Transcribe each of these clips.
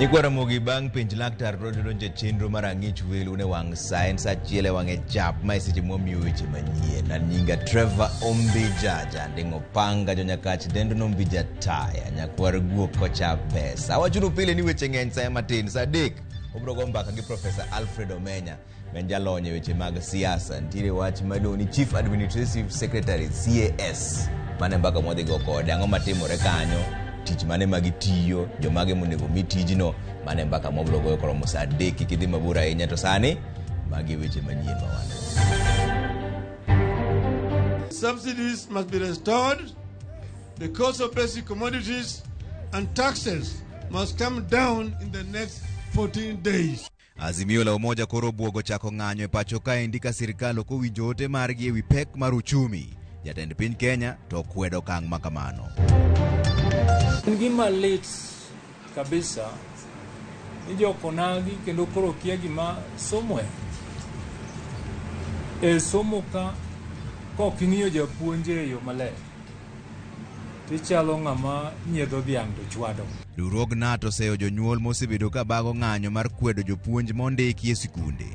Nyikwa Ramogi bang' penj laktar to donjo e chenro mar ang'ich welo ne wang' sa en sa achiel e wang'e chap ma e seche mwamiyo weche manyien. An nyinga Trevor Ombija Janding'o Panga Jonyakach Dendno Ombija Taya nyakwar guok kocha pesa. Awachonu pile ni weche ng'eny sa matin sa adek obiro go mbaka gi Professor Alfred Omenya ma en jalony e weche mag siasa. Nitiere wach ma iluongo ni Chief Administrative Secretary CAS. Mano e mbaka mwadhi go kode. Ang'o matimore kanyo? Tich mane ma gitiyo? Jomage monego mi tijno? Mano e mbaka mwabiro goyo koromo saa adek. Kik idhi mabor ahinya to sani magi e weche manyien ma wan go. Subsidies must be restored. The cost of basic commodities and taxes must come down in the next 14 days. Azimio la Umoja koro obwogo chako ng'anyo e pacho kaendi ka sirkal ok owinjo ote margi ewi pek mar uchumi. Jatend piny Kenya to okwedo okang' ma kamano. En gima lit kabisa ni jokonagi kendo koro kia gima somo en. E somo ka kok ing'iyo japuonj e yo maler tichalo ng'ama nyiedho dhiang' to chwado. Riwruog KNUT oseyo jonyuol mosebedo ka bago ng'anyo mar kwedo jopuonj mondiki e sikunde.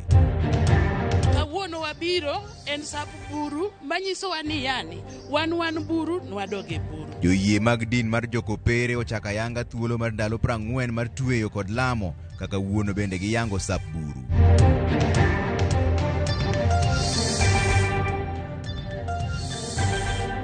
Kawuono wabiro en sap buru manyisowa ni yani wan wan buru nwadog e buru. Joyie mag din mar Jokopere ochako ayanga thuolo mar ndalo 40 mar tweyo kod lamo kaka wuono bende giyango sap buru.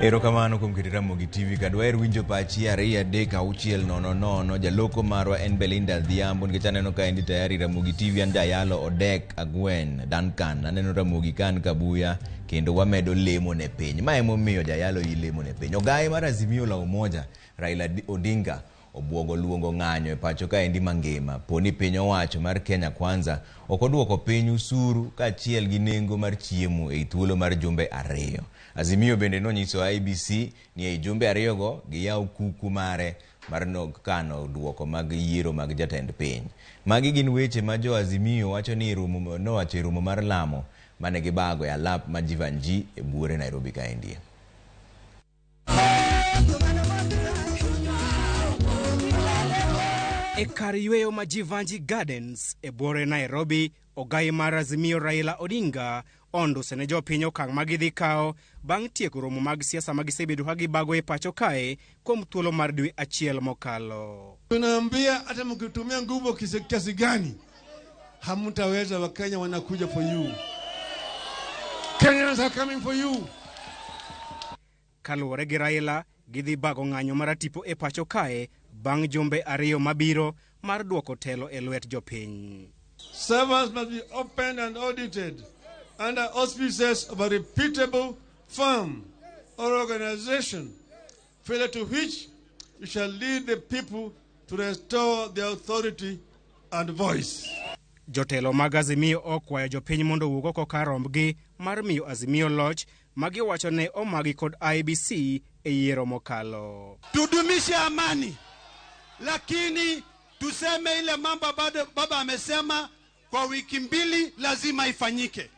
Erokamano kuom keto Ramogi TV ka dwaher winjo pachi 2 3 6 0 0. Jaloko marwa en Belinda Adhiambo nikech aneno ka endi tayari Ramogi TV an jayalo Odek Agwen Duncan aneno Ramogi kan Kabuya kendo wamedo lemo ne piny ma emomiyo jayalo yi lemo ne piny ogaye mar Azimio la Umoja Raila Odinga obwogo luongo ng'anyo e pacho kaendi mangima poni piny owacho mar Kenya Kwanza ok oduoko piny usuru kaachiel gi nengo mar chiemo ei thuolo mar jumbe 2. Azimio bende nonyiso IEBC ni ei jumbe ariyogo giyaw kuku mare mar kano duoko mag yiero mag jatend piny. Magi gin weche ma jo Azimio wacho ni romo nowacho e romo mar lamo mane gibago e alap ma Jeevanjee e buore Nairobi kaendi. E kar yweyo ma Jeevanjee Gardens e buore Nairobi, ogai mar Azimio Raila Odinga onduso ne jopiny okang' ma gidhi kawo bang' tieko romo mag siasa ma gisebedo ka gibago e pacho kae kuom thuolo mar dwe achiel mokalo. Tunaambia hata mkitumia nguvu kiasi gani hamtaweza. Wakenya wanakuja for you. Kenyans are coming for you. Kaluwore gi Raila, gidhi bago ng'anyo maratipo e pacho kae bang' jumbe 2 mabiro mar duoko telo e lwet jopiny. Servers must be opened and audited under auspices of a reputable firm or organization, failure to which we shall lead the people to restore their authority and voice. Jotelo mag Azimio okwayo jopiny mondo owuog oko kar rombgi mar miyo Azimio loch ma giwacho ne omagi kod IEBC e yiero mokalo. Tudumishe amani, lakini tuseme ile mambo bado baba amesema kwa wiki 2 lazima ifanyike.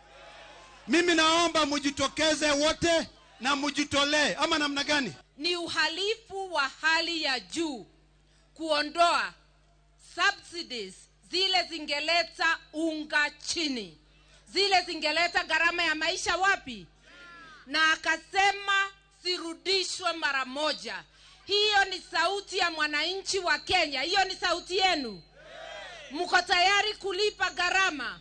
Mimi naomba mujitokeze wote na mujitolee, ama namna gani? Ni uhalifu wa hali ya juu kuondoa subsidies zile zingeleta unga chini, zile zingeleta gharama ya maisha wapi? Na akasema zirudishwe mara moja. Hiyo ni sauti ya mwananchi wa Kenya, hiyo ni sauti yenu. Mko tayari kulipa gharama?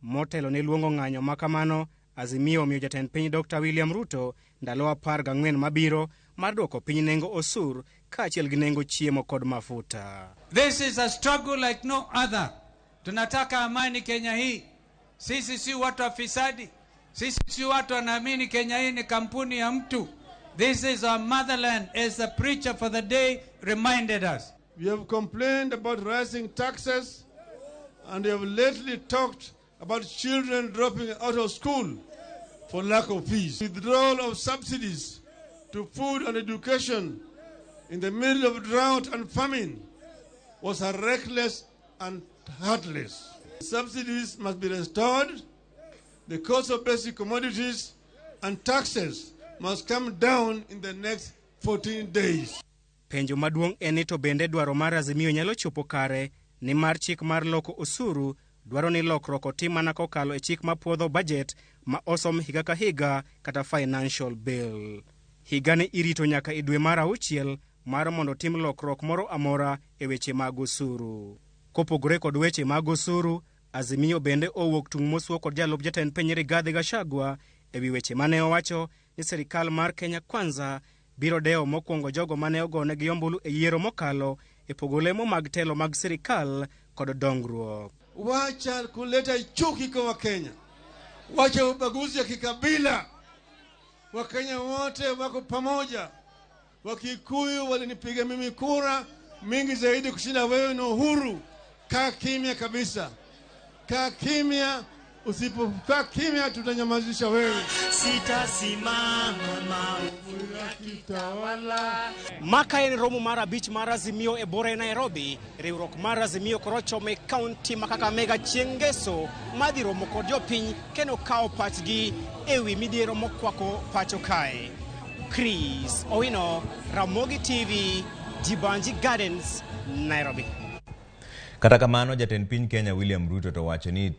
Motelo ne luongo ng'anyo ma kamano, Azimio omiyo jatend piny Dr. William Ruto ndalo 14 mabiro mar duoko piny nengo osur kaachiel gi nengo chiemo kod mafuta. This is a struggle like no other. Tunataka amani Kenya hii. Sisi si watu wa fisadi. Sisi si watu wanaamini Kenya hii ni kampuni ya mtu. This is our motherland, as the preacher for the day reminded us. We have complained about rising taxes and we have lately talked about children dropping out of school for lack of fees. Withdrawal of subsidies to food and education in the middle of drought and famine was a reckless and heartless. Subsidies must be restored. The cost of basic commodities and taxes must come down in the next 14 days. Penjo maduong' en ni to bende dwaro mar Azimio nyalo chopo kare Nimar chik mar loko osuru dwaro ni lokruok otim mana kokalo e chik mapuodho bajet ma osom higa ka higa kata financial bill. Higani irito nyaka e dwe mar auchiel mar mondo otim lokruok moro amora e weche mag osuru. Kopogore kod weche mag osuru, Azimio bende owuok tung' mosuo kod jalup jatend piny Rigathi Gachagua ewi weche mane owacho ni sirikal mar Kenya Kwanza biro dewo mokwongo jogo mane ogonegi ombulu e yiero mokalo e pogo lemo mag telo mag sirikal kod dongruok. Wacha kuleta chuki kwa Wakenya, wacha ubaguzi ya kikabila. Wakenya wote wako pamoja. Wakikuyu walinipiga mimi kura mingi zaidi kushinda wewe na Uhuru. Kaa kimya kabisa, kaa kimya. Usipokaa kimya, tutanyamazisha wewe. Sitasimama maovu yakitawala. Maka en romo mar abich mar Azimio e bore Nairobi. Riwruok mar Azimio koro ochome kaunti ma Kakamega chieng' ngeso madhi romo kod jopiny kendo kawo pachgi ewi midhiero mokwako pacho kae. Chris Owino, Ramogi TV, Jibanji Gardens, Nairobi. Kata kamano, jatend piny Kenya William Ruto to wacho ni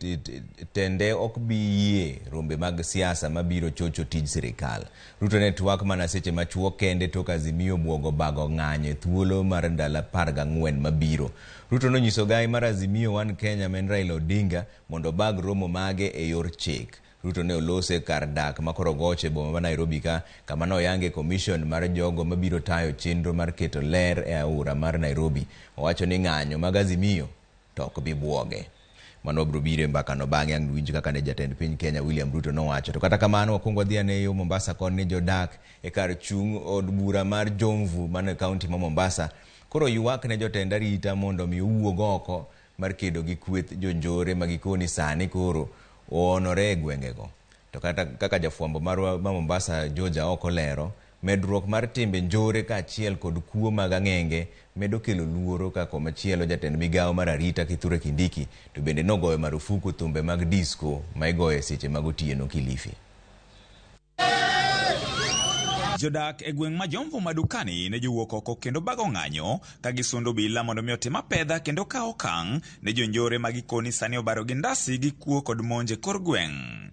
tende ok bi yie rombe mag siasa mabiro chocho tij sirikal. Ruto ne twak mana seche machuok kende tok Azimio buogo bago ng'anyo e thuolo mar ndalo 14 mabiro. Ruto nonyiso gai mar Azimio One Kenya ma en Raila Odinga mondo obag romo mage e yor chik. Ruto ne olose kar dak ma Korogocho e boma ma Nairobi ka kama noyange commission mar jogo mabiro tayo chenro mar keto ler e aora mar Nairobi. Owacho ni ng'anyo mag Azimio to ok bi buoge. Mano wabiro biro e mbakano bang'e ang' winj kaka ne jatend piny Kenya William Ruto nowacho. To kata kamano wakwongo wadhi ane yo Mombasa koni jodak e kar chung' od bura mar Jomvu mano e kaunti ma Mombasa koro ywak ne jotend arita mondo mi owuog oko mar kedo gi kweth jonjore ma gikoni sani koro oonore e gwengego. To kata kaka jafwambo marwa ma Mombasa George Aoko lero, medruok mar timbe njore kaachiel kod kuo mag ang'enge medo kelo luoro ka komachielo jatend migawo mar arita Kithure Kindiki to bende nogoyo marufuku thumbe mag disco ma igoyo e seche mag otieno Kilifi. Jodak e gweng' ma Jomvu Madukani ne jowuok oko kendo bago ng'anyo ka gisundo obila mondo mi otim apedha kendo kawo okang' ne jonjore ma gikoni sani obaro gi ndasi gi kuo kod monj e kor gweng'.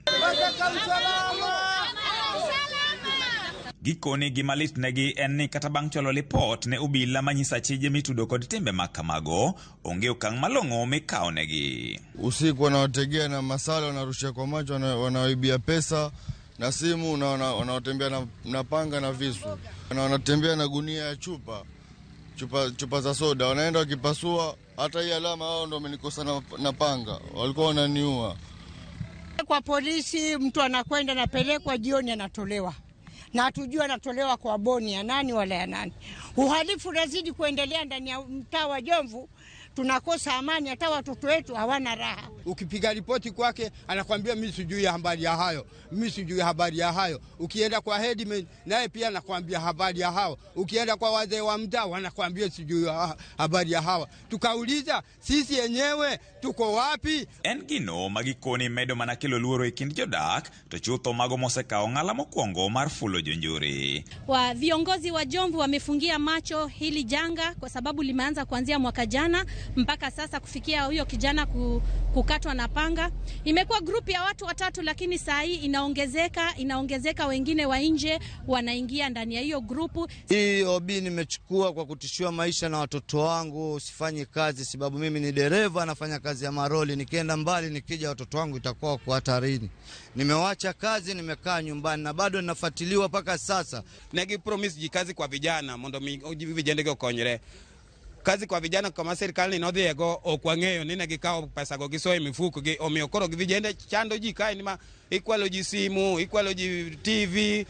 Gikoni gima lit negi en ni kata bang' chwalo lipot ne obila manyiso achije mitudo kod timbe mag kamago, onge okang' malong'o mikawo negi. Usiku wanawategea na masala, wanarushia kwa macho, wanawaibia pesa na simu, na wanaotembea na panga na visu, na wanatembea na gunia ya chupa za soda, wanaenda wakipasua. Hata hii alama hao ndio wamenikosa na panga, walikuwa wananiua. Kwa polisi mtu anakwenda anapelekwa, jioni anatolewa, na hatujui anatolewa kwa boni ya nani wala ya nani. Uhalifu unazidi kuendelea ndani ya mtaa wa Jomvu, tunakosa amani, hata watoto wetu hawana raha. Ukipiga ripoti kwake anakwambia mimi sijui habari ya hayo, mimi sijui habari ya hayo. Ukienda kwa headman naye pia anakwambia habari ya hao. Ukienda kwa wazee wa mtaa wanakwambia sijui habari ya hawa. Tukauliza sisi yenyewe tuko wapi? En gino magikoni medo mana kelo luoro e kind jodak to chutho mago mosekawo ng'ala mokwongo mar fulo jonjore. Wa viongozi wa Jomvu wamefungia macho hili janga kwa sababu limeanza kuanzia mwaka jana mpaka sasa kufikia huyo kijana kukatwa na panga. Imekuwa grupu ya watu watatu, lakini saa hii inaongezeka, wengine wa nje wanaingia ndani ya hiyo grupu. Hii OB nimechukua kwa kutishiwa maisha na watoto wangu, usifanye kazi sababu mimi ni dereva nafanya kazi ya maroli, nikienda mbali nikija watoto wangu itakuwa kwa hatarini. Nimewacha kazi, nimekaa nyumbani na bado ninafuatiliwa mpaka sasa. Negi promise ji kazi kwa vijana mondo mi vijende go konyre. Kazi kwa vijana kama serikali nodhiego ok wang'eyo ni ne gikawo pesa go gisoyo e mifuko gi, omiyo koro vijende chando ji kae ni ma ikwalo ji simu, ikwalo ji TV,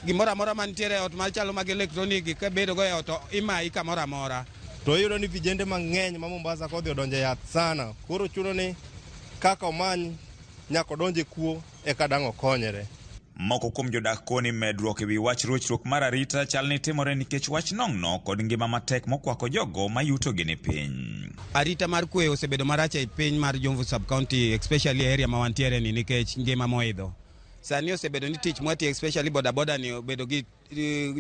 gimoro amora mantiere e ot machalo mag electronic kabedo go e ot imayi kamoro amora. To iyudo ni vijende mang'eny ma Mombasa kodhi odonjo e yath sana, koro chuno ni kaka omany nyaka odonj e kuo eka dang' okonyre. Moko kuom jodak koni medruok ewi wach rochruok mar arita chal ni timore nikech wach nong'no kod ngima matek mokwako jogo ma yutogi ni piny. Arita mar kwe osebedo marach e piny mar Jomvu sub-county, especially area ma wantiere ni nikech ngima moidho. Sani osebedo ni tich mwatiyo especially bodaboda ni obedo gi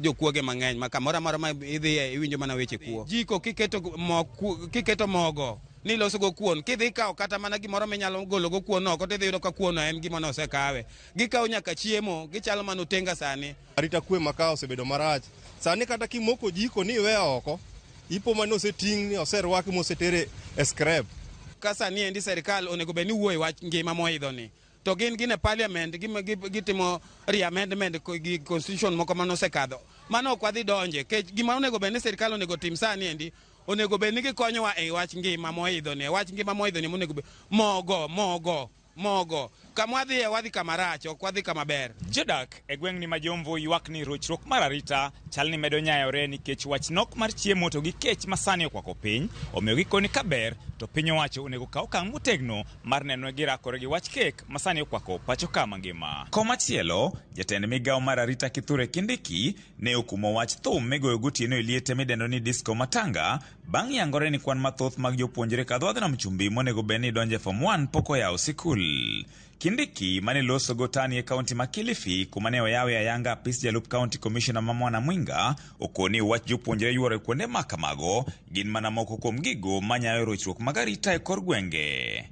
jokuoge mang'eny ma kamoro amora ma idhiye iwinjo mana weche kuo. Jiko kiketo mogo ni ilosogo kuon. Kidhi ikawo kata mana gimoro minyalo gologo kuon oko, tidhi yudo ka kuon no en gima nosekawe. Gikawo nyaka chiemo, gichalo mana otenga sani. Arita kwe ma ka osebedo marach. Sani kata kimoko jiko ni iweyo oko, ipo mana oseting'ni, oserwaki mosetere e scrap. Ka sani endi serikal onego bed ni wuoyo e wach ngima moidho ni. To gin gin e parliament gitimo re-amendment gi constitution moko mane osekadho. Mano ok wadhi donje. Kech gima onego bed ni sirikal onego tim sani endi, onego bed ni gikonyowa e wach ngima moidho ni. Wach ngima moidho ni monego bed mogo, mogo, mogo. Kama wadhiye wadhi kama rach, ok wadhi kama ber. Jodak e gweng'ni ma Jomvu ywak ni rochruok mar arita chal ni medo nyayore nikech wach nok mar chiemo to gi kech ma sani okwako piny, omiyo gikoni ka ber to piny owacho onego kaw okang' motegno mar neno ni girakore gi wach kek ma sani okwako pacho ka mangima. Komachielo, jatend migawo mar arita Kithure Kindiki ne okumo wach thum migoyo gotieno e liete midendo ni disco matanga bang' yangore ni kwan mathoth mag jopuonjre kadho wadh nam chumbi monego bed ni donjo e form 1 pok oyawo sikul. Kindiki mane loso go tani e kaunti ma Kilifi kuma ne oyawe ayanga apis jalup county commissioner ma Mwana Mwinga okoni wach jopuonjre yuoro e kuonde ma kamago gin mana moko kuom gigo manyayo rochruok mag arita e kor gwenge.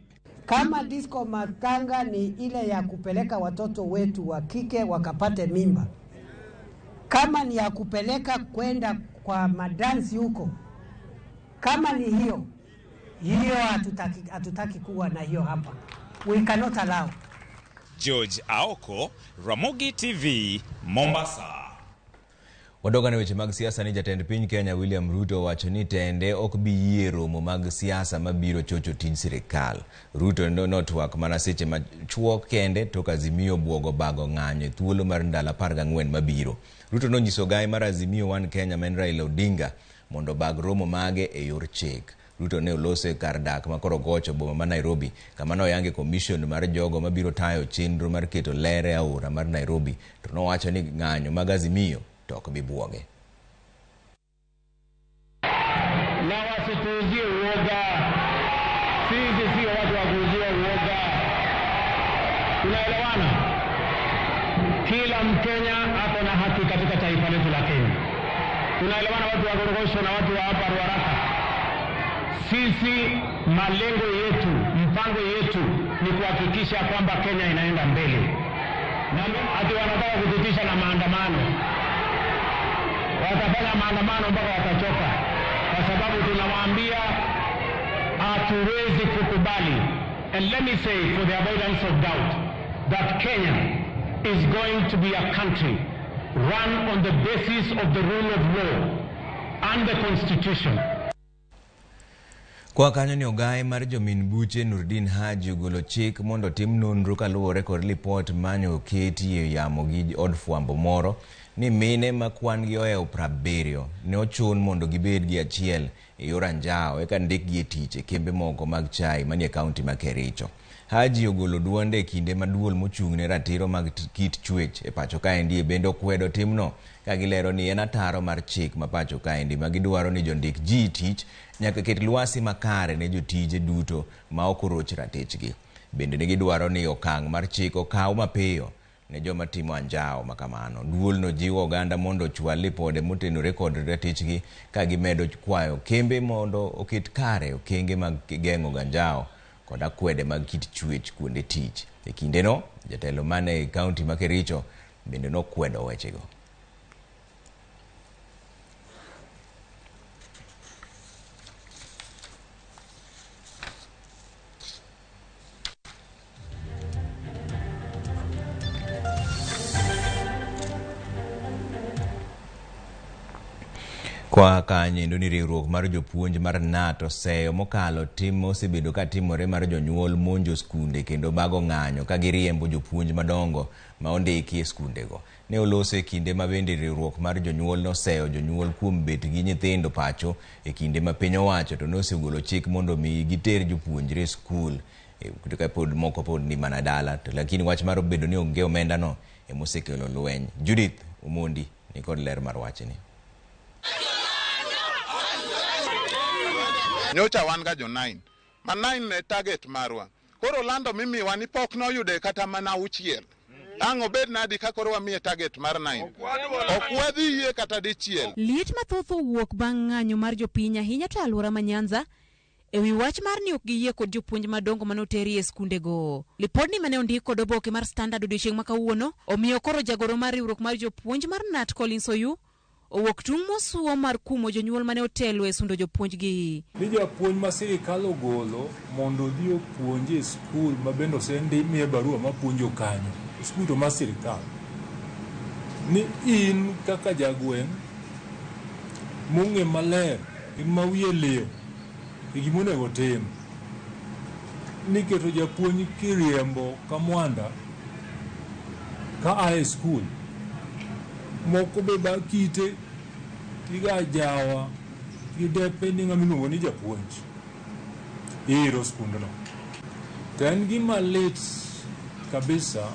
Kama disco matanga ni ile ya kupeleka watoto wetu wa kike wakapate mimba, kama ni ya kupeleka kwenda kwa madansi huko, kama ni hiyo hiyo, hatutaki kuwa na hiyo hapa. We cannot allow. George Aoko, Ramogi TV, Mombasa. Wadoga ne weche mag siasa ni jatend piny Kenya William Ruto owacho ni tende ok bi yie romo mag siasa mabiro chocho tij sirikal. Ruto notwak mana seche machuok kende tok Azimio buogo bago ng'anyo e thuolo mar ndalo 14 mabiro. Ruto nonyiso gai mar Azimio One Kenya ma en Raila Odinga mondo obag romo mage e yor chik. Ruto ne oloso e kar dak ma Korogocho boma ma Nairobi kama noyange commission mar jogo mabiro tayo chenro mar keto ler e aora mar Nairobi, to nowacho ni ng'anyo mag Azimio to ok bi buoge. Na wasituuzie uoga. Sisi sio watu wa kuuzia uoga. Tunaelewana? Kila Mkenya ako na haki katika taifa letu la Kenya. Tunaelewana watu wa Korogocho na watu wa hapa Ruaraka? Sisi malengo yetu, mpango yetu ni kuhakikisha kwamba Kenya inaenda mbele. Na ati wanataka kututisha na maandamano. Watafanya maandamano mpaka watachoka, kwa sababu tunawaambia hatuwezi kukubali. And let me say for the avoidance of doubt that Kenya is going to be a country run on the basis of the rule of law and the constitution. Kwa kanyo ni ogaye mar jomin buche Nurdin Haji ogolo chik mondo tim nonro kaluwore kod lipot mane oketi e yamo gi od fwambo moro ni mine ma kwan gi ohewo 70 ne ochun mondo gibed gi achiel e yor anjawo eka ndikgi e tich e kembe moko mag chai manie kaunti ma Kericho. Haji ogolo duonde e kinde ma duol mochung' ne ratiro mag kit chwech e pacho kaendi bende okwedo timno ka gilero ni en ataro mar chik ma pacho kaendi ma gidwaro ni jondik ji tich nyaka ket lwasi makare ne jotije duto ma ok oroch ratichgi. Bende ne gidwaro ni okang' mar chik okaw mapiyo ne joma timo anjawo makamano. Duolno jiwo oganda mondo ochwal lipode motenore kod ratichgi ka gimedo kwayo kembe mondo oket kare okenge mag geng'o anjawo kod akwede mag kit chwech kuonde tich. E kindeno, jatelo mane e kaunti ma Kericho bende nokwedo wechego. Kwa kanyendo ni riwruok mar jopuonj mar KNUT oseyo mokalo tim mosebedo katimore mar jonyuol monjo skunde kendo bago ng'anyo ka giriembo jopuonj madongo ma ondiki e skundego. Ne oloso e kinde ma bende riwruok mar jonyuol noseyo jonyuol kuom bet gi nyithindo pacho e kinde ma piny owacho to nosegolo chik mondo mi giter jopuonjre e skul ka pod moko pod ni mana dala, to lakini wach mar bedo ni onge omenda no emosekelo lweny. Judith Omondi ni kod ler mar wachni. Nyocha wan ga jo 9. Ma 9 ne target marwa. Koro lando mimiwa ni pok noyude kata mana 6. Ang' obed nadi ka koro wamiye target mar 9. Ok wadhi yie kata dichiel. Liet mathoth owuok bang' ng'anyo mar jopiny ahinya to alwora ma Nyanza E wi wach mar ni ok giyie kod jopuonj madongo mane oteri e skundego. Lipodni mane ondik kod oboke mar Standard odiochieng' ma kawuono omiyo koro jagoro mar riwruok mar jopuonj mar KNUT Collins Oyu owuok tung' mosuo mar kumo jonyuol mane otelo e sundo jopuonjgi. Ni japuonj ma sirikal ogolo mondo odhi opuonj e skul ma bende osemiye barua mapuonjo kanyo, skul to mar sirikal, ni in kaka jagweng' mong'e maler in ma wiye liw e gima onego tim, ni keto japuonj kiriembo ka mwanda ka a e skul, moko be ba kite tiga jawa gi depe ni ng'ama iluongo ni japuonj iro skundno. To en gima lit kabisa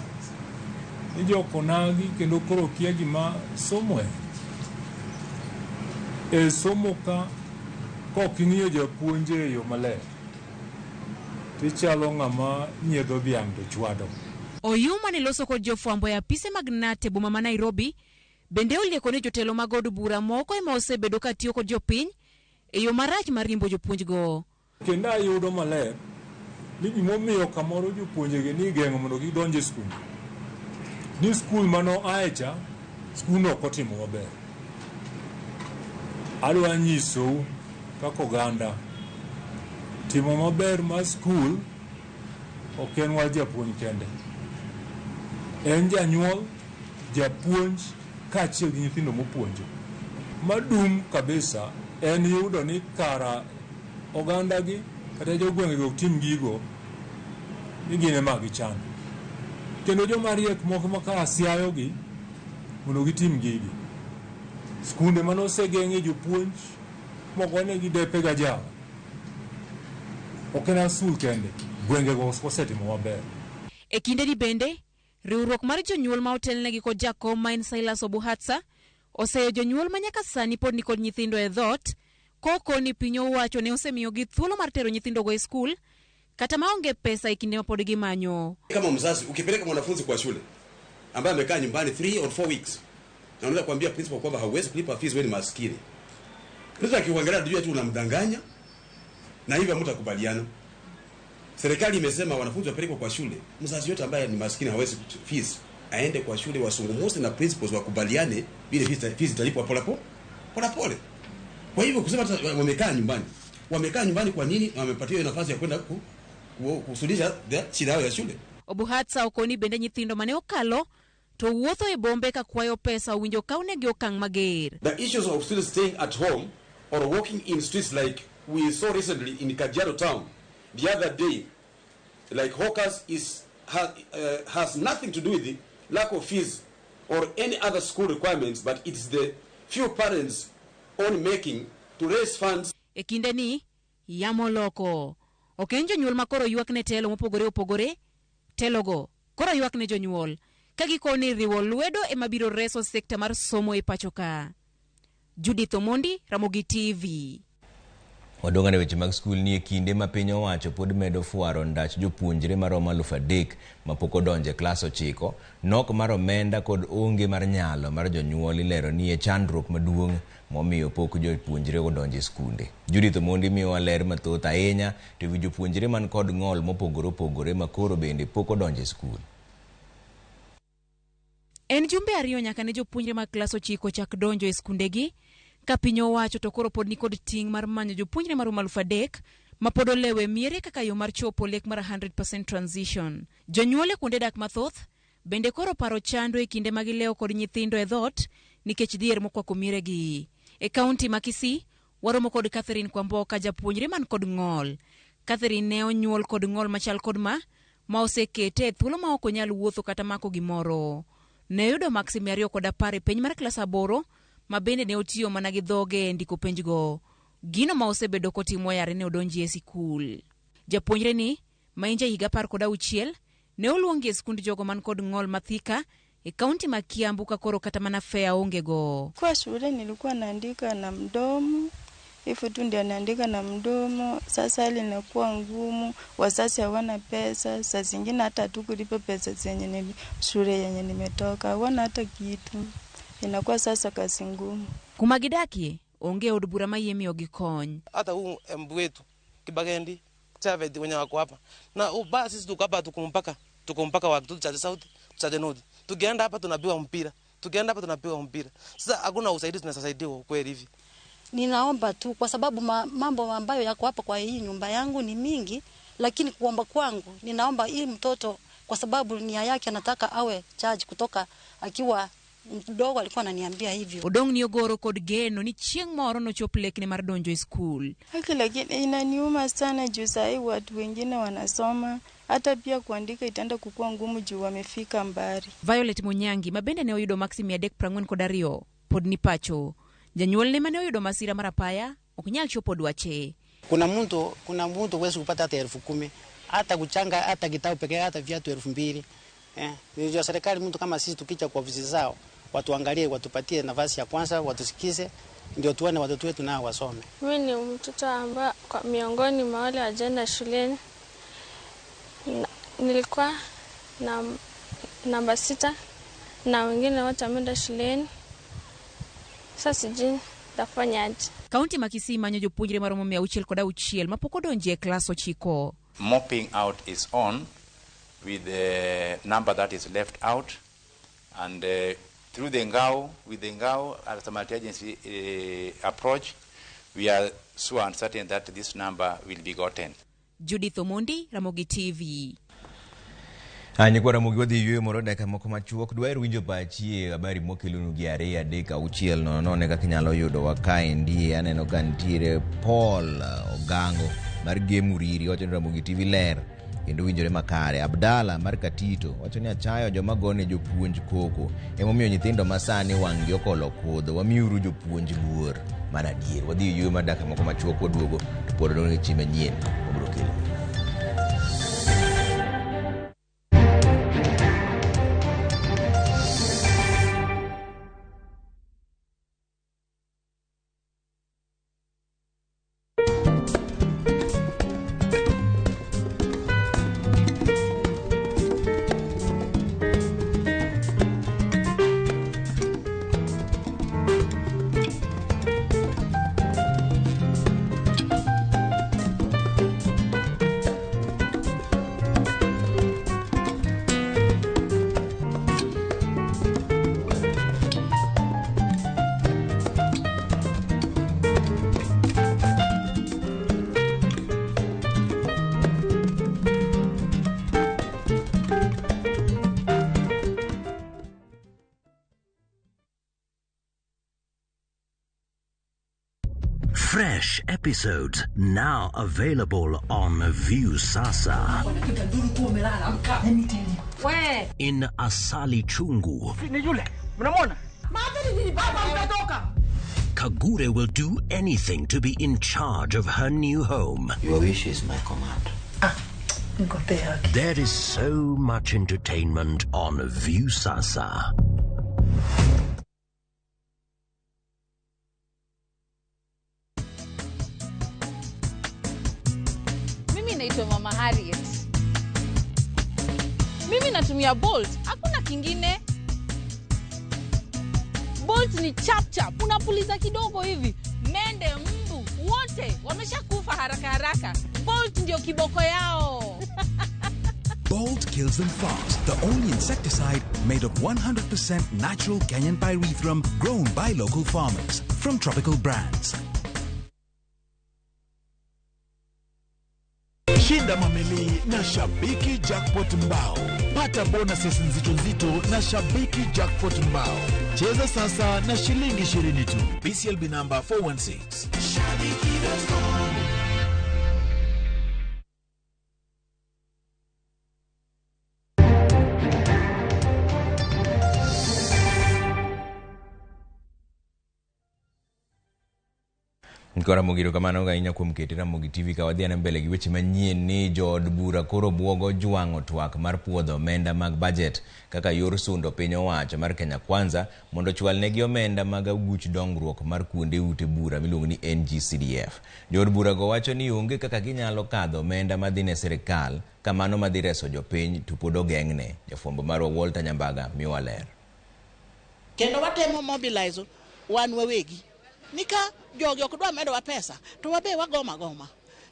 ni jokonagi kendo koro kia gima somo en. E somo ka kok ing'iyo japuonj e yo maler, tichalo ng'ama nyiedho dhiang' to chwado. Oyu mane loso kod jofwambo e apise mag KNUT e boma ma Nairobi bende olieko ni jotelo mag od bura moko ema osebedo ka tiyo kod jopiny e yo marach mar riembo jopuonjgo. Kendo ayudo maler ni gimomiyo kamoro jopuonjegi ni igeng'o mondo kik donj e skul, ni skul mano ae cha, skundno ok otimo maber. Adwa nyisou kaka oganda, timo maber mar skul ok en wach japuonj kende. En janyuol, japuonj kaachiel gi nyithindo mopuonjo. Madum kabisa en yudo ni kara ogandagi kata jogweng'egi ok tim gigo ni gin ema gichando. Kendo joma riek moko ma kara siayogi mondo gitim gigi. Skunde mane osegeng'e jopuonj mogonegi depe ga jawa. Ok en skul kende, gwengego osetimo maber. E kindeni bende, riwruok mar jonyuol ma otelnegi kod jakom ma en Silas Obuhatsa oseyo jonyuol ma nyaka sani pod nikod nyithindo e dhoot koko ni piny owacho ne osemiyogi thuolo mar tero nyithindogo e skul kata maonge pesa e kinde ma pod gimanyo. Kama mzazi ukipeleka mwanafunzi kwa shule ambaye amekaa nyumbani 3 or 4 weeks na unaweza kuambia principal kwamba hauwezi kulipa fees, wewe ni maskini. Principal akikuangalia anajua tu unamdanganya na hivyo hamtakubaliana. Serikali imesema wanafunzi wapelekwe kwa shule. Mzazi yote ambaye ni maskini hawezi fees aende kwa shule, wasungumuse na principals wakubaliane vile fees italipwa pole pole pole pole. Kwa hivyo kusema wamekaa nyumbani, wamekaa nyumbani kwa nini? Wamepatiwa nafasi ya kwenda kusuluhisha shida yao ya shule. Obuhatsa okoni bende nyithindo mane okalo to wuotho e bombe ka kwayo pesa owinjo kawnegi okang' mager. The issues of students staying at home or walking in streets like we saw recently in Kajiado town the other day, like hawkers, has nothing to do with the lack of fees or any other school requirements, but it's the few parents own making to raise funds. E kinde ni yamo loko. Ok en jonyuol ma koro ywak ne telo mopogore opogore, telogo koro ywak ne jonyuol ka gikoni riwo lwedo ema biro reso sekta mar somo e pacho ka. Judith Omondi, Ramogi TV. Wadong' e weche mag skul ni e kinde ma piny owacho pod medo fwaro ndach jopuonjre maromo 3,000 mapok odonjo e klas 9, nok mar omenda kod onge mar nyalo mar jonyuol ilero ni e chandruok maduong' momiyo pok jopuonjre odonjo e skunde. Judith Omondi miyowa ler mathoth ahinya to ewi jopuonjre man kod ng'ol mopogore opogore ma koro bende pok odonjo e skul. En jumbe 2 nyaka ne jopuonjre mag klas 9 chak donjo e skundegi. Ka piny owacho to koro pod nikod ting' mar manyo jopuonjre maromo 3,000 ma pod olewo e miere kaka yo mar chopo lek mar 100% transition. Jonyuol e kuonde dak mathoth bende koro paro chando e kinde ma gilewo kod nyithindo e dhoot nikech dhier mokwako mieregi. E kaunti ma Kisii, waromo kod Catherine Kwamboka, japuonjre man kod ng'ol. Catherine ne onyuol kod ng'ol machal kod ma osekete e thuolo ma ok onyal wuotho kata mako gimoro. Ne oyudo maksi 210 e penj mar klas 8 ma bende ne otiyo mana gi dhoge e ndiko penjgo. Gino ma osebedo kotimo yare ne odonji e sikul. Japuonjre ni, ma en jahiga 16, ne oluongi e skund jogo man kod ng'ol mathika e kaunti ma Kiambu ka koro kata mana fea onge go. Kwa shule nilikuwa naandika na mdomo, hivyo tu ndio naandika na mdomo. Sasa hali inakuwa ngumu, wazazi hawana pesa, saa zingine hata tukulipa pesa zenye shule yenye nimetoka, hawana hata kitu. Inakuwa sasa kazi ngumu. Kuma gidakie onge od bura mayie miyogi kony. Hata huu mbu wetu Kibagendi, Chavet wenye wako hapa. Na ubaya sisi tuko hapa, tuko mpaka wa Kitutu Chache South, Chache North. Tukienda hapa tunapiwa mpira. Tukienda hapa tunapiwa mpira. Sasa hakuna usaidizi tunasaidiwa kweli hivi. Ninaomba tu kwa sababu mambo ambayo yako hapa kwa hii nyumba yangu ni mingi, lakini kuomba kwangu ninaomba hii mtoto kwa sababu nia yake anataka awe charge kutoka akiwa mdogo, alikuwa ananiambia hivyo. Odong ni ogoro kod geno ni chieng' moro nochop lekne mar donjo e skul. Haki, lakini inaniuma sana juu sahi watu wengine wanasoma, hata pia kuandika itaenda kukua ngumu juu wamefika mbali. Violet Munyangi ma bende ne oyudo maksi 342 pod ni pacho. Janyuolne mane oyudo masira mar apaya ok nyal chopo dwache. Kuna mtu huwezi kupata hata 10,000, hata kuchanga hata kitabu pekee, hata viatu 2,000. Ni serikali, mtu kama sisi tukicha kwa ofisi zao watuangalie, watupatie nafasi ya kwanza, watusikize ndio tuone watoto wetu nao wasome. Mimi ni mtoto ambaye kwa miongoni mwa wale wajenda shuleni. Nilikuwa na namba 6 na wengine wote wameenda shuleni. Sasa sijui nitafanyaje. Kaunti ma Kisii manyo jopuonjre maromo 606 mapok odonjo e klas 9. Mopping out is on with the number that is left out, and through the NGAO, with the NGAO as a multi-agency approach, we are so uncertain that this number will be gotten. Judith Omondi, Ramogi TV. Nyikwa Ramogi, wadhi yueyo moro dakika moko machuok. Dwaher winjo pachi e habari mokelonu gi 2 3 6 0 0 kaka inyalo yudowa kaendi. Aneno ka nitiere Paul Ogango mar Gemuriri wacho ni Ramogi TV ler kendo winjore makare. Abdala mar Katito wacho ni achayo joma gone jopuonj koko, emomiyo nyithindo masani wang' gi okolo kudho, wamiuru jopuonj luor mar adier. Wadhi yueyo mar dakika moko machuok, waduogo to pod wadong' gi weche manyien wabiro kelo. Fresh episodes now available on Viusasa. In Asali Chungu, Kagure will do anything to be in charge of her new home. Your wish is my command. There is so much entertainment on Viusasa. Mimi naitwa Mama Harriet. Mimi natumia Bolt, hakuna kingine. Bolt ni chap chap, unapuliza kidogo hivi, mende, mbu, wote wameshakufa haraka haraka. Bolt ndio kiboko yao. Bolt kills them fast. The only insecticide made of 100% natural Kenyan pyrethrum grown by local farmers from Tropical Brands. Shinda mamili na Shabiki Jackpot Mbao. Pata bonuses nzito nzito na Shabiki Jackpot Mbao. Cheza sasa na shilingi 20 tu. BCLB number 416. Shabiki.com. Ramogi erokamano ahinya kuom kete Ramogi TV ka wadhi ane mbele gi weche manyien ni jood bura koro buogo jwang'o twak mar puodho omenda mag budget kaka yor sundo piny owacho mar Kenya Kwanza mondo ochwalnegi omenda mag aguch dongruok mar kuonde ute bura miluongo ni NGCDF. Jood bura go wacho ni onge kaka ginyalo kadho omenda madhi ne sirikal kamano madhi reso jopiny to pod ogeng'ne. Jafwambo marwa Walter Nyambaga miwa ler. Kendo watemo mobilize wan wawegi. Nika jogi ok dwa medowa pesa to wabe wagoma goma.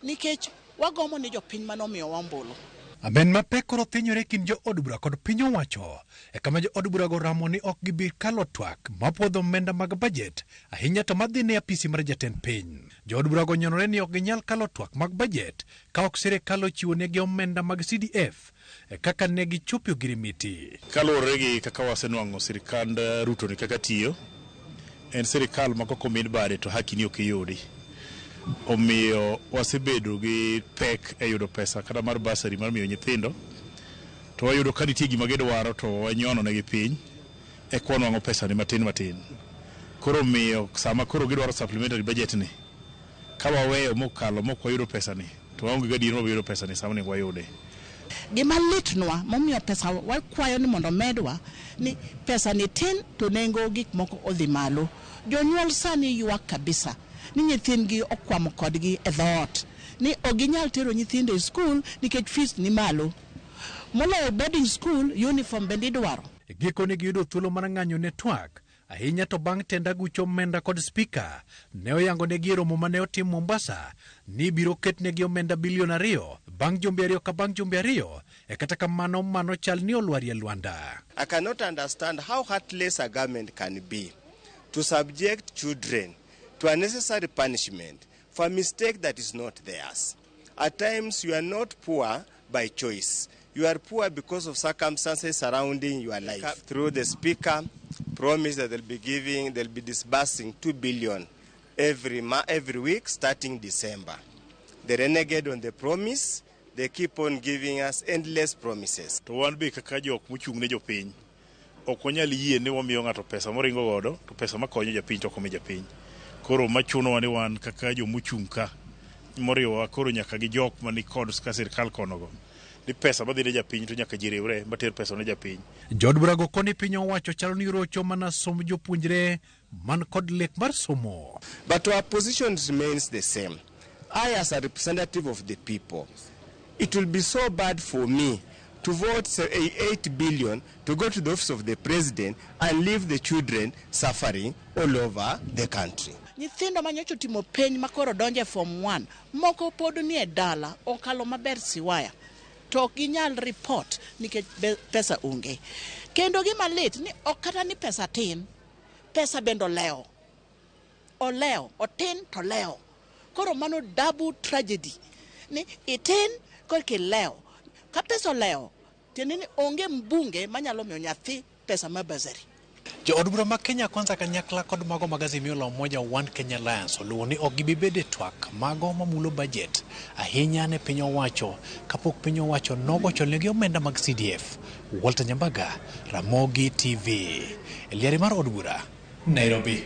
Nikech wagomo ni jopiny manomiyowa ombulu. Amen mapek koro thinyore e kind jo od bura kod piny owacho e kama jo od burago ramo ni ok gibi kalo twak mapuodho omenda mag bajet ahinya to madhi ne apisi mar jatend piny. Jo od burago nyonore ni ok ginyal kalo twak mag bajet ka ok sirikal ochiwo negi omenda mag CDF e kaka ne gichopo ogirimiti. Kaluwore gi kaka wasenwang'o sirikand Ruto ni kaka tiyo, en sirikal ma kok omin bade to haki ni ok iyudi. Omiyo wasebedo gi pek e yudo pesa kata mar bursary mar miyo nyithindo, to wayudo ka nitie gima gidwaro to wanyono negi piny eka wanwang'o pesa ni matin matin. Koro omiyo sama koro gidwaro supplementary budget ni, ka waweyo mokalo mok wayudo pesa ni, to waonge gadier ni wabiro yudo pesa ni sama onego wayude. Gima litnwa momiyo pesa wakwayo ni mondo medwa ni pesa ni tin to nengo gik moko odhi malo. Jonyuol sani ywak kabisa ni nyithindgi okwamo kodgi e dhoot ni ok ginyal tero nyithindo e skul nikech fees ni malo. Moloyo boarding school, uniform bende idwaro. E gikone giyudo thuolo mar ng'anyo ne twak ahinya to bang' tend aguch omenda kod spika ne oyango negi e romo mane otim Mombasa ni ibiro ketnegi omenda bilion 2 bang' jumbe 2 ka bang' jumbe 2 e kata kamano mano chal ni olwarie lwanda. I cannot understand how heartless a government can be to subject children to unnecessary punishment for a mistake that is not theirs. At times you are not poor by choice. You are poor because of circumstances surrounding your life. Through the speaker, promise that they'll be disbursing 2 billion every week starting December. They renegade on the promise. They keep on giving us endless promises. To wan be kaka jok mochung' ne jopiny, ok wanyal yie ni wamiyo ng'ato pesa moringo godo, to pesa makonyo japiny to ok omi japiny. Koro machunowa ni wan kaka jomochung' ka, moriwowa koro nyaka gi jok mani kod ka sirikal konogo, ni pesa madhi ne japiny to nyaka ji riwre mater pesa ne japiny. Jood burago koni piny owacho chalo ni rocho mana somb jopuonjre man kod lek mar somo. But our position remains the same. I, as a representative of the people, it will be so bad for me to vote say, 8 billion to go to the office of the president and leave the children suffering all over the country. Nyithindo manyocha otimo penj ma koro donjo e form 1, moko pod nie dala, okalo maber siwaya, to ok ginyal report nikech pesa onge. Kendo gima lit ni ok kata ni pesa tin, pesa bende olewo. Olewo, otin to olewo. Koro mano double tragedy. Ni itin korka ilewo. Ka pesa olewo, tiende ni onge mbunge manyalo miyo nyathi pesa mar bursary. Jo od bura ma Kenya Kwanza kanyakla kod mago mag Azimio la Umoja One Kenya Alliance oluwo ni ok gibi bedo e twak mago mamulo bajet ahinya ne piny owacho kapok piny owacho nogochonegi omenda mag CDF. Walter Nyambaga, Ramogi TV, e liare mar od bura, Nairobi.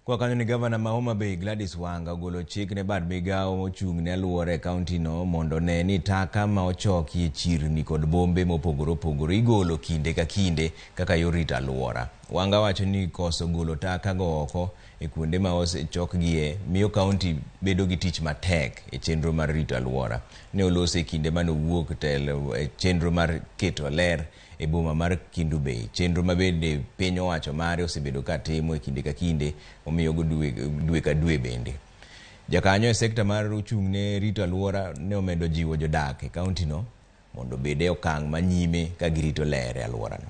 Kwa kanyo ni gavana ma Homa Bay Gladys Wanga ogolo chik ne bad migawo mochung' ne alwora e kaunti no mondo ne ni taka ma ochoki e chirni kod bombe mopogore opogore igolo kinde ka kinde kaka yor rito alwora. Wanga wacho ni koso golo taka go oko e kuonde ma osechokgie miyo kaunti bedo gi tich matek e chenro mar rito alwora. Ne olose e kinde mane owuok telo e chenro mar keto ler e boma mar Kendu Bay. Chenro ma bende piny owacho mare osebedo ka timo e kinde ka kinde, omiyogo dwe ka dwe bende. Jakanyo e sekta mar ochung' ne rito alwora ne omedo jiwo jodak e kaunti no mondo obed e okang' manyime ka girito ler e alworano.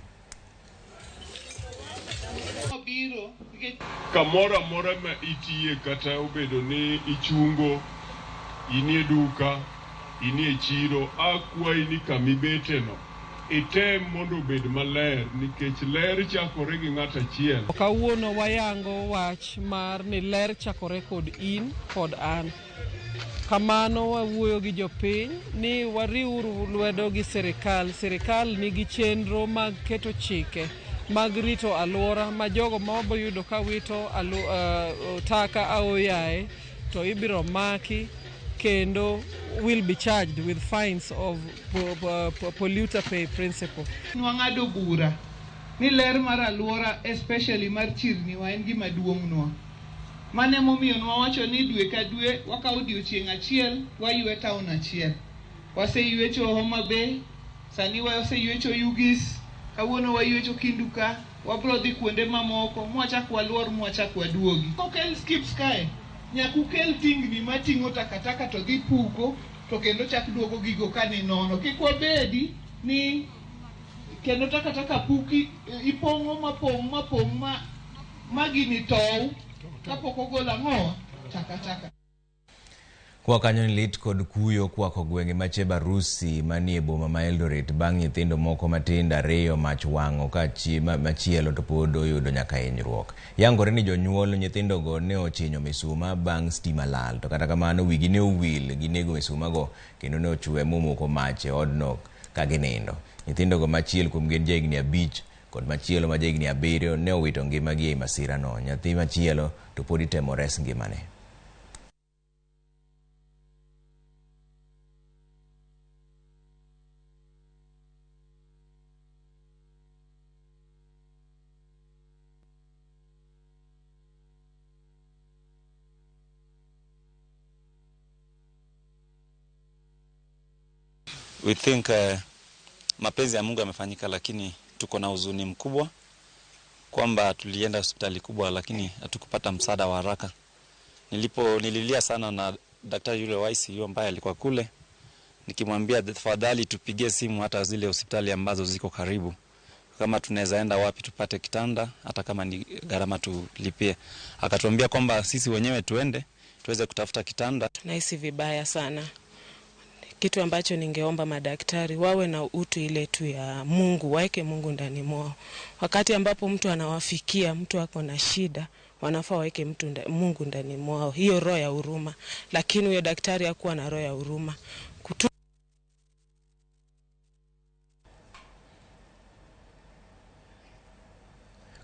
Kamoro amora ma itiye kata obedo ni ichungo, inie duka, inie chiro, akwayi ni kamibeteno item mondo obed maler nikech ler chakore gi ng'ato achiel. Kawuono wayango wach mar ni ler chakore kod in kod an. Kamano wawuoyo gi jopiny ni wariwuru lwedo gi sirikal. Sirikal nigi chenro mag keto chike mag rito alwora ma jogo ma waboyudo ka wito taka aoyaye to ibiro maki kendo will be charged with fines of polluter pay principle. Nwang'ado bura ni ler mar alwora especially mar chirni wa en gima duong'nwa. Mano emomiyo nwawacho ni dwe ka dwe wakawo odiochieng' achiel waywe town achiel. Waseywecho Homa Bay, sani waseywecho Ugis, kawuono waywecho Kendu ka, wabro dhi kuonde mamoko mwachak waluor mwachak waduogi. Okel skips kae, Nyaka ukel tingni mating'o takataka to dhi puko to kendo chak duogo gigo ka ni nono. Kik wabedi ni kendo takataka puki ipong'o mapong' mapong' ma gini tow kapok ogol ang'owa takataka. Kwa kanyo ni lit kod kuyo kwako gwenge ma Chebarusi manie boma ma Eldoret bang' nyithindo moko matindo ariyo mach wang'o ka machielo to pod oyudo nyaka hinyruok. Yangore ni jonyuol nyithindogo ne ochinyo misuma bang' stima lal, to kata kamano wigi ne owil gi nego misumago kendo ne ochwe momoko mach e odno ka ginindo. Nyithindogo machiel kuom gin jahigni 5 kod machielo ma jahigni 7 ne owito ngimagi ei masirano. Nyathi machielo to pod itemo res ngimane. We think mapenzi ya Mungu yamefanyika, lakini tuko na huzuni mkubwa kwamba tulienda hospitali kubwa lakini hatukupata msaada wa haraka. Nililia sana na daktari yule wa ICU ambaye alikuwa kule, nikimwambia tafadhali tupigie simu hata zile hospitali ambazo ziko karibu, kama tunaweza enda wapi tupate kitanda, hata kama ni gharama tulipie. Akatuambia kwamba sisi wenyewe tuende tuweze kutafuta kitanda. Tunahisi vibaya sana. Kitu ambacho ningeomba madaktari wawe na utu ile tu ya Mungu, waeke Mungu ndani mwao. Wakati ambapo mtu anawafikia, mtu ako na shida, wanafaa waeke Mungu ndani mwao, hiyo roho ya huruma. Lakini huyo daktari hakuwa na roho ya huruma.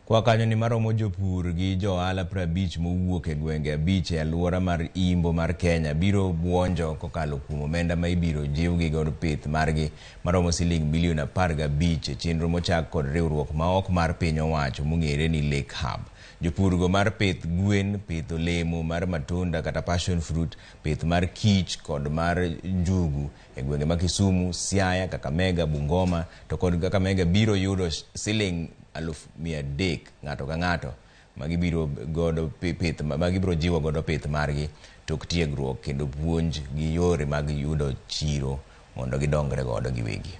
Kwa kanyo ni maromo jopur gi johala 50 mowuok e gwenge 5 e alwora mar Imbo mar Kenya biro buonjo kokalo kuom omenda ma ibiro jiwgi godo pith margi maromo siling bilion 15 e chenro mochak kod riwruok ma ok mar piny owacho mong'ere ni Lake Hub. Jopurgo mar pith gwen, pith olemo mar matunda kata passion fruit, pith mar kich kod mar njugu e gwenge ma Kisumu, Siaya, Kakamega, Bungoma to kod Kakamega biro yudo siling 300,000 ng'ato ka ng'ato magibiro godo pith magibiro jiwo godo pith margi tok tiegruok kendo puonj gi yore mag yudo chiro mondo gidongre godo giwegi.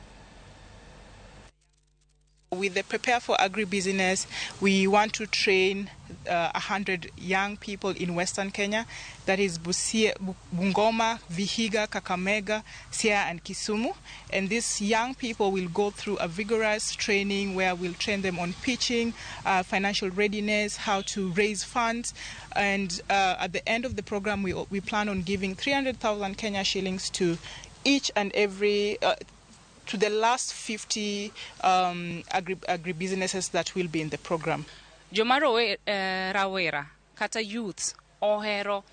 With the Prepare for Agribusiness, we want to train 100 young people in Western Kenya, that is Busia, Bungoma, Vihiga, Kakamega, Siaya and Kisumu. And these young people will go through a vigorous training where we'll train them on pitching, financial readiness, how to raise funds. And at the end of the program, we plan on giving 300,000 Kenya shillings to each and every to the last 50 agribusinesses that will be in the program. Joma rawera kata youths ohero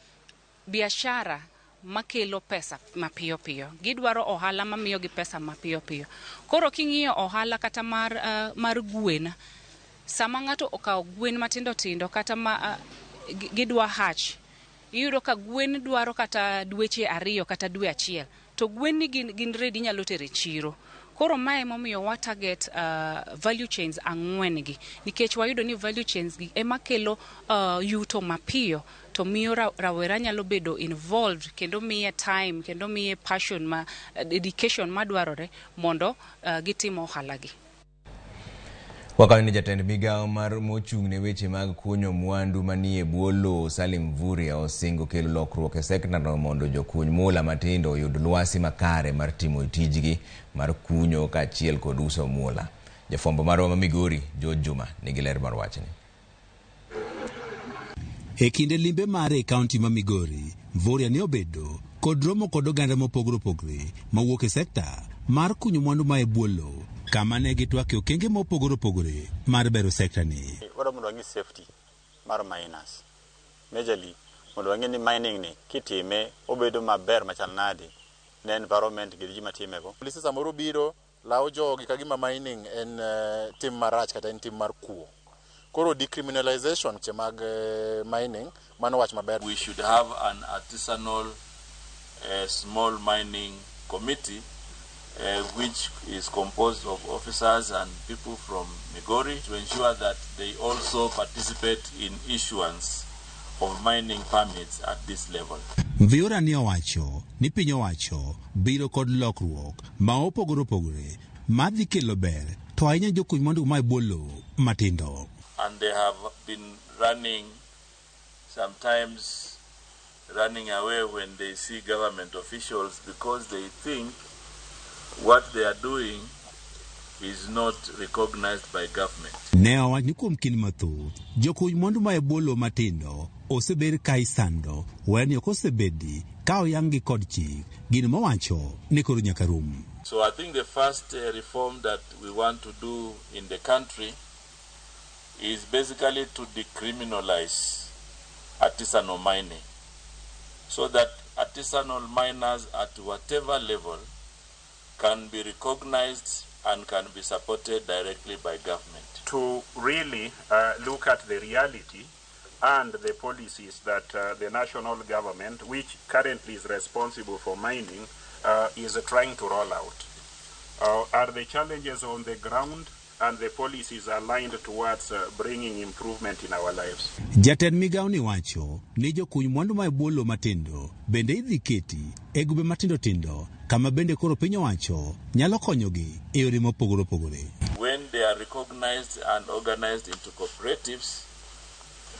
biashara makelo pesa mapiyo piyo. Gidwaro ohala mamiyo gi pesa mapiyo piyo. Koro king'iyo ohala kata mar gwen, sama ng'ato okawo gwen matindo tindo kata ma gidwa hatch, iyudo ka gwen dwaro kata dweche 2 kata dwe 1. To gwen ni gin ready nyalo tere chiro. Koro mae momiyo wa target value chains 4 gi, nikech wayudo ni value chains gi ema kelo yuto mapiyo to miyo rawera nyalo bedo involved kendo miye time kendo miye passion ma dedication madwarore mondo gitim ohala gi. Kwa ni jatend migawo mar mochung' ne weche mag kunyo mwandu manie bwo lowo Salim Mvurya osingo kelo lokruok e sektano mondo jokuny mula matindo oyud lwasi makare mar timo tijgi mar kunyo kaachiel kod uso mula. Jafwambo marwa ma Migori George Juma nigi ler mar wachni. E kinde limbe mare e kaunti ma Migori, Mvurya ne obedo kod romo kod oganda mopogore opogore mawuok e sekta mar kunyo mwandu ma e bwo lowo, kama ne gitwake okenge mopogore opogore mar bero sekta ni. Wadwa mondo wang'i safety mar miners. Majorly mondo wang'e ni mining ni kitime obedo maber machal nade ne environment gi ji matimego. Polisi samoro biro lawo jogi ka gima mining en tim marach kata en tim mar kuo. Koro decriminalization che mag mining mano wach maber. We should have an artisanal small mining committee which is composed of officers and people from Migori to ensure that they also participate in issuance of mining permits at this level. Mviura ne owacho ni piny owacho biro kod lokruok ma opogore opogore madhi kelo ber to ahinya jokuny mwandu ma e bwo lowo matindo. And they have been running, sometimes running away when they see government officials because they think what they are doing is not recognized by government. Ne owach ni kuom kinde mathoth, jokuny mwandu ma e bwo lowo matindo osebed ka isando waya ni ok osebedi ka oyang-gi kod chik, gino mowacho ni koro nyaka rum. So I think the first reform that we want to do in the country is basically to decriminalize artisanal mining, so that artisanal miners at whatever level can be recognized and can be supported directly by government. To really look at the reality and the policies that the national government, which currently is responsible for mining, is trying to roll out. Are the challenges on the ground and the policies aligned towards bringing improvement in our lives? Jatend migawo ni wacho ni jokuny mwandu ma e bwo lowo matindo bende idhi keti e grube matindo tindo kama bende koro piny owacho nyalo konyogi e yore mopogore opogore. When they are recognized and organized into cooperatives,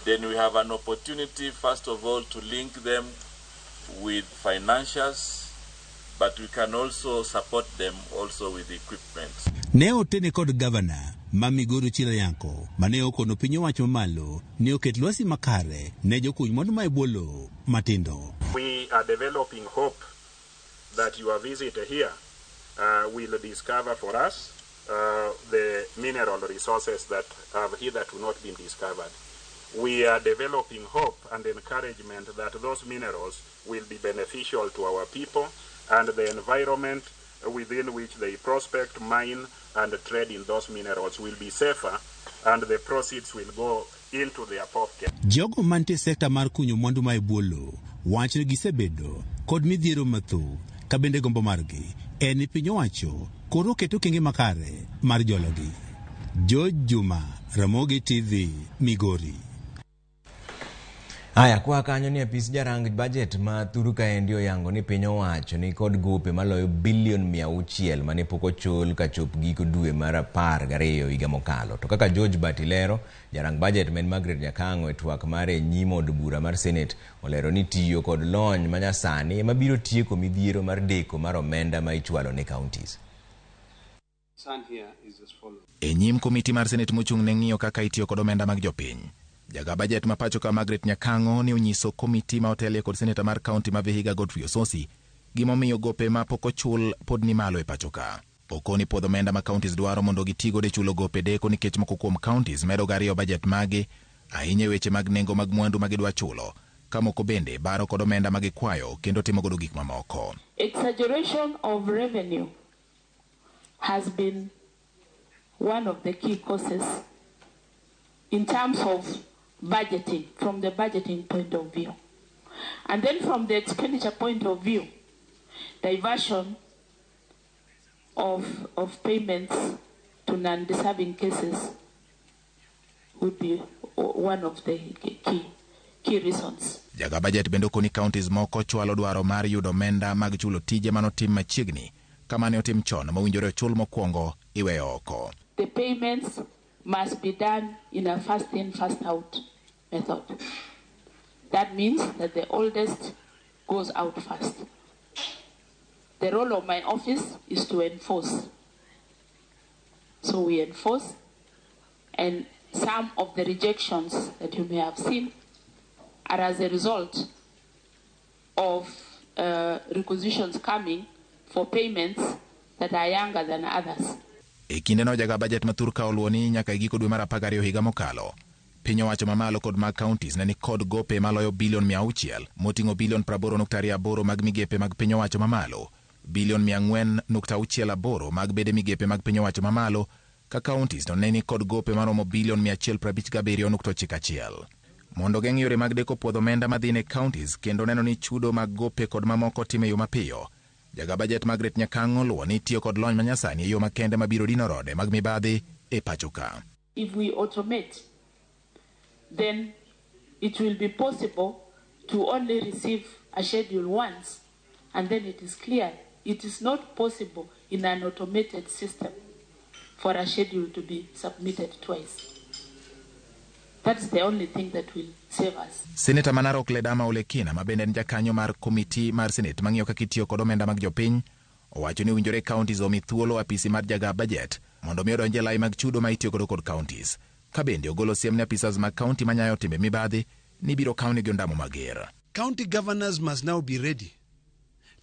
then we have an opportunity, first of all, to link them with financials, but we can also support them also with equipment. Ne otene kod gavana ma Migori Ochilo Ayacko mane okono piny owacho mamalo ni oket lwasi makare ne jokuny mwandu ma e bwo lowo matindo. We are developing hope that your visit here will discover for us the mineral resources that have hitherto not been discovered. We are developing hope and encouragement that those minerals will be beneficial to our people and the environment within which they prospect, mine, and trade in those minerals will be safer, and the proceeds will go into their pocket. Jogo mantie sekta mar kunyo mwandu ma e bwo lowo wacho ni gisebedo kod midhiero mathoth ka bende gombo margi en ni piny owacho koro oket okenge makare mar jologi. George Juma, Ramogi TV, Migori. Aya, kwa kanyo ni apis jarang budget ma thuru kaendi oyango ni piny owacho ni kod gope maloyo bilion 600 mane pok ochul kachop giko dwe mar 12 higa mokalo. To kaka George Bati lero, jarang budget men Margaret Nyakang'o e twak mare e nyim od bura mar Senate olero ni tiyo kod lony manyasani ema biro tieko midhiero mar deko mar omenda ma ichwalo ne counties. E nyim komiti mar Senate mochung' ne ng'iyo kaka itiyo kod omenda mag jopiny, jaga budget ma pacho ka Margaret Nyakang'o ne onyiso komiti ma otelie kod seneta mar kaunti ma Vihiga Godfrey Osotsi gimomiyo gope ma pok ochul pod ni malo e pacho ka. Okoni puodho omenda ma counties dwaro mondo gitigodo e chulo gope deko nikech moko kuom counties medo gariyo budget magi ahinya e weche mag nengo mag mwandu ma gidwa chulo, ka moko bende baro kod omenda ma gikwayo kendo timo godo gik mamoko. Exaggeration of revenue has been one of the key causes in terms of budgeting, from the budgeting point of view. And then from the expenditure point of view, diversion of payments to non-deserving cases would be one of the key reasons. Jaga budget bende okoni counties moko chwalo dwaro mar yudo omenda mag chulo tije manotim machiegni kama ne otim chon mowinjore ochul mokwongo iweyo oko. The payments must be done in a first in, first out method. That means that the oldest goes out first. The role of my office is to enforce. So we enforce, and some of the rejections that you may have seen are as a result of requisitions coming for payments that are younger than others. E kindeno jaga budget ma thur ka oluwo ni nyaka e giko dwe mar 12 higa mokalo, piny owacho mamalo kod mag counties ne ni kod gope maloyo bilion 600 moting'o bilion 80.28 mag migepe mag piny owacho mamalo, bilion 400.68 mag bede migepe mag piny owacho mamalo, ka counties to ne ni kod gope maromo bilion 157.91. Mondo geng' yore mag deko puodho omenda madhi ne counties kendo neno ni chudo mag gope kod mamoko time yo mapiyo, jaga budget Margaret Nyakang'o luwo ni tiyo kod lony manyasani e yo makende mabiro dino rode mag mibadhi e pacho ka. If we automate, then It will be possible to only receive a schedule once and then it is clear. It is not possible in an automated system for a schedule to be submitted twice. That's the only thing that will save us. Seneta ma Narok Ledama Olekina, ma bende en jakanyo mar komiti mar Senate mang'iyo kaka itiyo kod omenda mag jopiny, owacho ni owinjore counties omi thuolo apisi mar jaga budget mondo mi odonj e lai mag chudo ma itiyo godo kod counties. Ka bende ogolo siem ne apisas mag county manyayo timbe mibadhi ni biro kawnegi ondamo mager. County governors must now be ready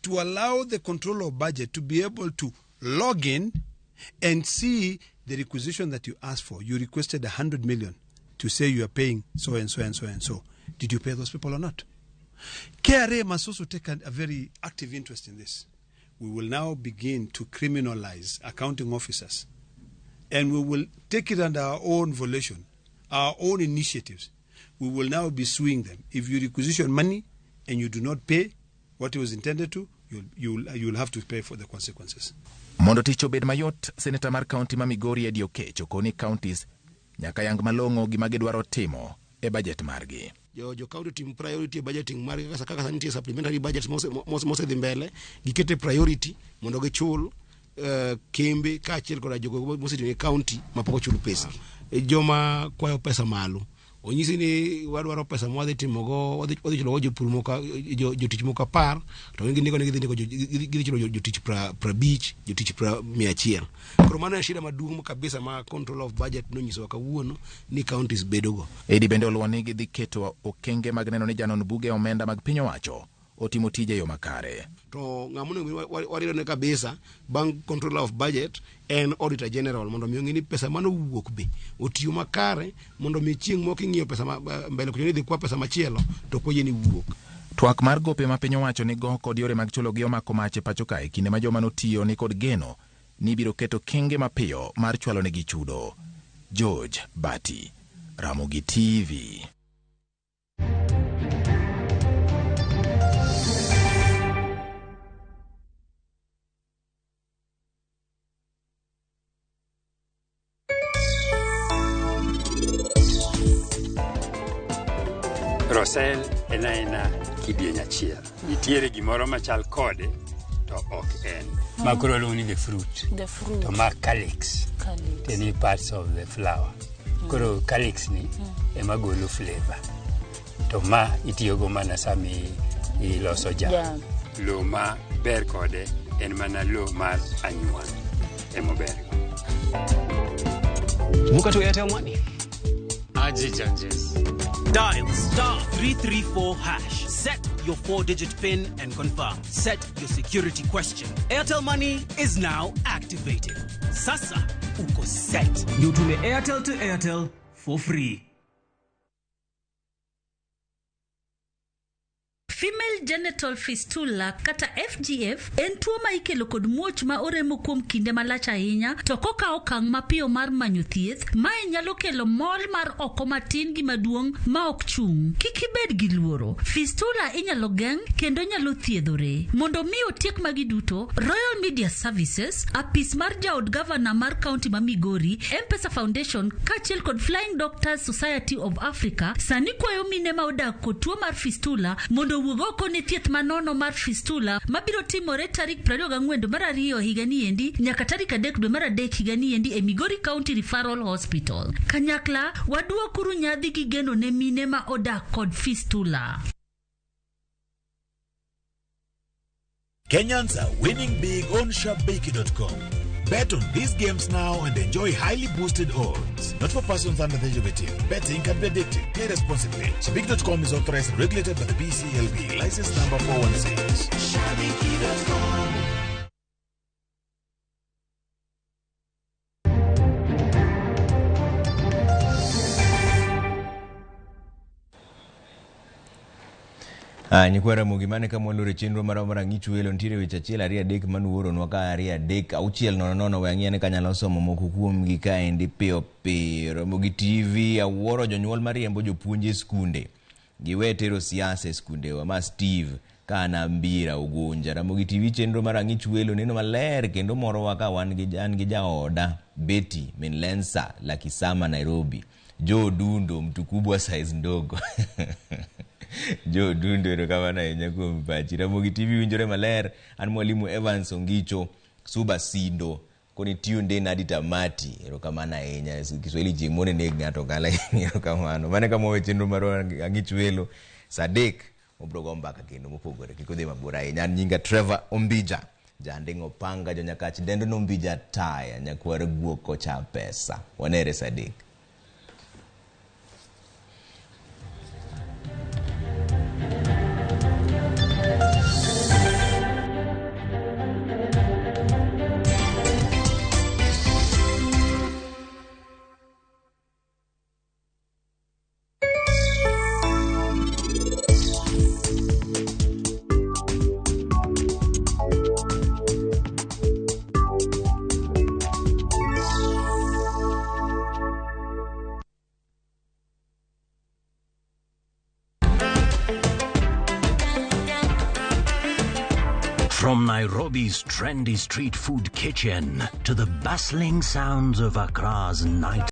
to allow the controller of budget to be able to log in and see the requisition that you asked for. You requested 100 million to say you are paying so and so and so and so. Did you pay those people or not? KRA must also take a very active interest in this. We will now begin to criminalize accounting officers, and we will take it under our own volition, our own initiatives. We will now be suing them. If you requisition money and you do not pay what it was intended to, you'll have to pay for the consequences. Mondo tich obed mayot, Seneta mar kaunti ma Migori Eddie Oketch okoni counties nyaka yang malong'o gima gidwaro timo e budget margi. Jo county tim priority e budgeting margi kaka sani nitie supplementary budgets mosedhi mbele, gikete priority mondo gichul kembe kaachiel koda jogo mosetiyo ne county mapok ochul pesa. Joma kwayo pesa malo onyisi ni wadwaro pesa ma wadhi timogo, wadhi chulogo jopur moko, jotich moko 10, to gin gindiko ni gidhi chulo jotich 50, jotich 100. Koro mano en shida maduong' kabisa ma control of budget nonyisowa kawuono ni counties bedogo. Eddie bende oluwo ni gidhi keto okenge mag neno ni janon buge omenda mag piny owacho otimo tije e yo makare. To ng'ama onego warirone kabisa bang' controller of budget en auditor general, mondo mi ong'e ni pesa manowuok be otiyo makare, mondo mi chieng' moro king'iyo pesa mbele kucho ni idhi kwa pesa machielo to ok oyieni wuok. Twak mar gope ma piny owacho nigo kod yore mag chulogi omako mach e pacho kae kinde ma joma notiyo ni kod geno ni ibiro keto kenge mapiyo mar chwalonegi chudo. George Bati, Ramogi TV. Rosel en aena kidieny achiel. Nitiere gimoro machal kode to ok en. Ma koro iluongo ni the fruit. The fruit. To ma calyx. Calyx. To ni parts of the flower. Koro calyx ni ema golo flavor. To ma itiyogo mana sama iloso jam. Jam. Lo ma ber kode en mana lo mar anyuol ema obergo. Muka to Airtel Money. Aje Janjes. Dial star 334 hash. Set your 4-digit PIN and confirm. Set your security question. Airtel Money is now activated. Sasa uko set. Ndio utume Airtel to Airtel for free. Female genital fistula kata FGF en tuo ma ikelo kod muoch ma oremo kuom kinde malach ahinya, to kokawo okang' mapiyo mar manyo thieth, mae nyalo kelo mol mar oko matin gi maduong' ma ok chung'. Kik ibed gi luoro. Fistula inyalo geng' kendo nyalo thiedhore. Mondo mi otiek magi duto, Royal Media Services, apis mar jaod gavana mar kaunti ma Migori, M-Pesa Foundation kaachiel kod Flying Doctors Society of Africa sani kwayo mine ma odak kod tuo mar fistula mondo owuog oko ne thieth manono mar fistula mabiro timore tarik 24 dwe mar 2 higani endi nyaka tarik 3 dwe mar 3 higani endi e Migori County Referral Hospital. Kanyakla waduokuru nyadhi gi geno ne mine ma odak kod fistula. Kenyans are winning big on Shabiki.com. Bet on these games now and enjoy highly boosted odds. Not for persons under the age of 18. Betting can be addictive. Play responsibly. Shabiki.com is authorized and regulated by the BCLB. License number 416. Shabiki.com. Nyikwa Ramogi, mane kama waloro chenro marwa mar Ang'ich Welo. Nitiere weche 1 2 3 manuoronwa ka 2 3 6 0 0. We ang'iya ni kanyalo somo moko kuomgi kaendi piyo piyo. Ramogi TV, awuoro jonyuol mariembo jopuonj e skunde. Giwe tero siasa e skundewa. Ma Steve ka Mbira Ugunja. Ramogi TV, chenro mar Ang'ich Welo neno maler kendo morowa ka wan gi an gi jaoda Betty min Lensa Lakisama Nairobi. Joe Dundo mtu kubwa size ndogo. Joe Dundo, erokamano ahinya kuom pachi. Ramogi TV winjore maler. An mwalimu Evans Ongicho Suba Sindo koni tuned in hadi tamati. Erokamano ahinya. Kiswahili chieng' moro neg ng'ato ka lakini erokamano. Mano e kama wawe chenro marwa ang'ich welo saa 3 wabiro go mbaka kendo mopogore. Kik udhi mabor ahinya. An nyinga Trevor Ombija. Janding' opanga jonyakach dendo nombija taya nyakwar guok kocha pesa. Wanere saa 3. From Nairobi's trendy street food kitchen to the bustling sounds of Accra's night